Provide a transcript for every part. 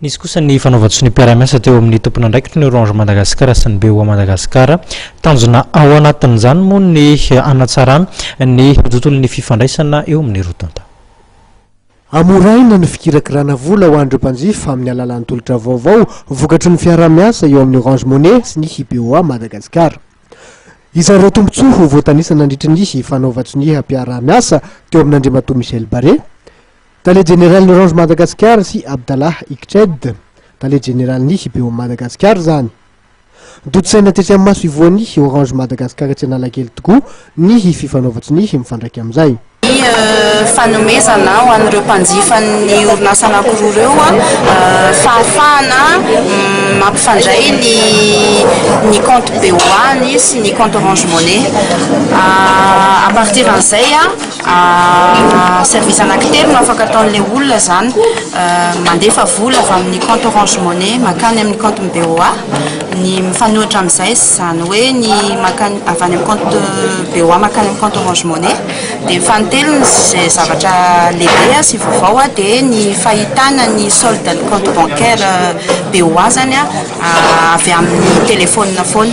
Nisy kosa ny fanaovan-tsonia mpiara-miasa teo amin'ny tompon'andraikitry ny Orange Madagascar sy ny BOA Madagascar. Tanjona ao anatin'izany moa ny hanatsarana ny tontolon'ny fifandraisana eo amin'ny roa tonta. Hamoraina ny fikirakirana vola ho an'ireo mpanjifa amin'ny alalan'ny tolotra vaovao vokatry ny fiaraha-miasa eo amin'ny Orange Money sy ny BOA Madagascar. Isan'ireo tombontsoa ho voatanisa nandritry ny fanaovan-tsonia mpiaraha-miasa teo amin'Andriamatoa Michel Barret, Tale jeneralin'ny Orange Madagascar sy Abdallah Ikched, tale jeneralin'ny BO Madagascar izany. Notontosaina tetsy amin'ny masoivohon'ny Orange Madagascar etsy Analakely tokoa ny fifanaovan-tsonia mifandraika amin'izay. Ny fanomezana ho an'ireo mpanjifan'ny orinasa anankiroa ireo fahafahana mampifandray ny ny compte BOA-ny sy ny compte Orange Money. À partir an'izay, Service anankitelo no afaka ataon'ilay olona izany, mandefa vola avy amin'ny compte Orange Money mankany amin'ny compte BOA, ny mifanohitra amin'izay izany hoe ny mankany avy any amin'ny compte BOA mankany amin'ny compte Orange Money, dia ny fanintelony izay zavatra lehibe sy vaovao dia ny fahitana ny solde ny compte bancaire BOA izany avy amin'ny telephone foana.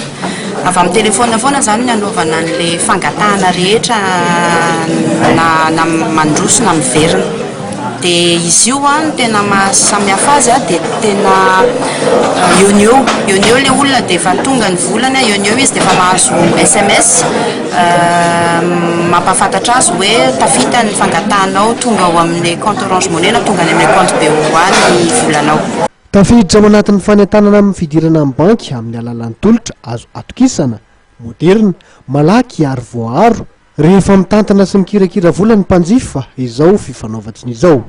Avy amin'ny telefaonina foana izany ny anaovana an'ilay fangatahana rehetra na na mandroso na miverina. Dia izy io an, ny tena maha samy hafa azy an, dia tena eo no eo, eo no eo ilay olona dia efa tonga ny volany, eo no eo izy dia efa mahazo sms mampahafantatra azy hoe tafita ny fangatahanao, tonga ao amin'ny compte Orange Money na tonga any amin'ny compte BOA ny volanao. Tafiditra ao anatin'ny fanentanana amin'ny fidirana amin'ny banky amin'ny alalan'ny tolotra azo atokisana, moderina, malaky ary voaaro rehefa mitantana sy mikirakira vola ny mpanjifa izao fifanaovan-tsiny izao.